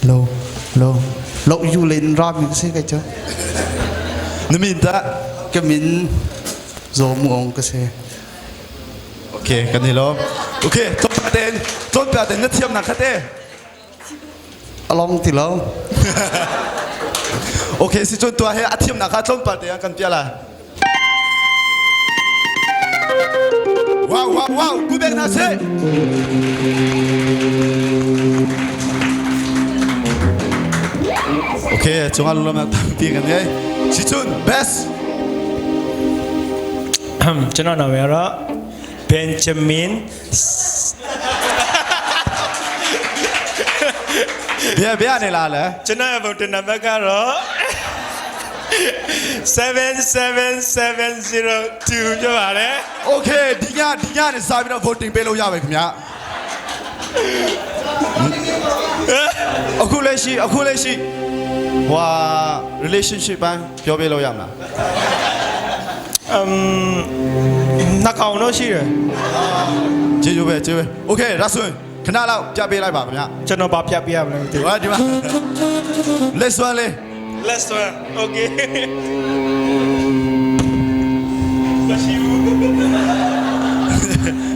Lo lo lo yu len ra mi si kai chu. Na min ta? Ka min Zo Muong ka si. Okay, kan hi lo. Okay, tlawmpal tein tlawmpal tein na thiam nak kha te. Along ti lo. Okay, si cun tua he a thiam nak kha tlawmpal te kan pia la. Wow, wow, wow, ku bek na se. Okay, cunga lulam nak tampi kan ngei. Si cun best. ကျွန်တော်နာမည်ကတော့ Benjamin ဘယ်ဘယ်ကနေလာလဲ ကျွန်တော်ရဲ့ဗုဒ္ဓနံပါတ်ကတော့77702ဖြစ်ပါတယ် Okay ဒီညဒီညနေစာပြီးတော့ voting ပေးလို့ရပါခင်ဗျာအခုလက်ရှိအခုလက်ရှိဟွာ relationship ပိုင်းပြောပြလို့ရမလား အမ်နှကောင်တော့ရှိတယ် ကျေးဇူးပဲကျေးပဲ Okay ဒါဆိုရင်ခဏလောက်ပြပေးလိုက်ပါခင်ဗျာ ကျွန်တော်ဗာပြပြရမလဲမသိ ဒီမှာဒီမှာလက်စွမ်းလေး Last one okay မရှိဘူး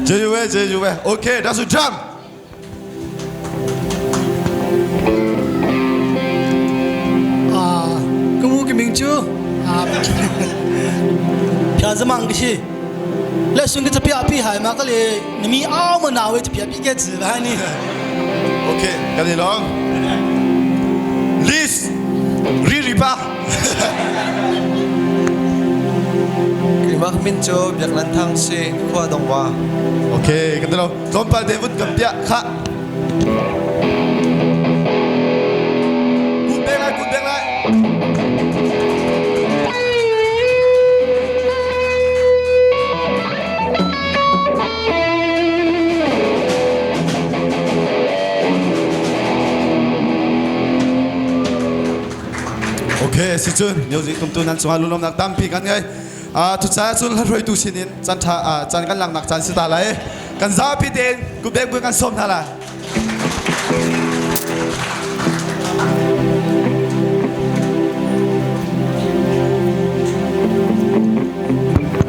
ကျေးဇူးပဲကျေးဇူးပဲ Okay ဒါဆို jump 啊，跟我个名叫啊，平时忙个些，来顺个这表比还嘛个嘞，你们澳门哪位这表比个字吧你？ Okay ကနေလော List ရီရီပါ Kimak min chu biak lan thang si khua dong wa. Okay ကနေလောဇွန်ပါဒေဝတ်ကပ်ပြခကုဘဲလိုက်ကုဘဲလိုက် Okay สิจุน music ตุมตุนันสวาลุลมนักตั้มปีกันไงอ่าทุกสายจุนละรวยตูชินินจันทาอ่าจันกันหลังนักจันสิตาไหลกันซาพี่เดนกูเบกบุกันส้มทาละ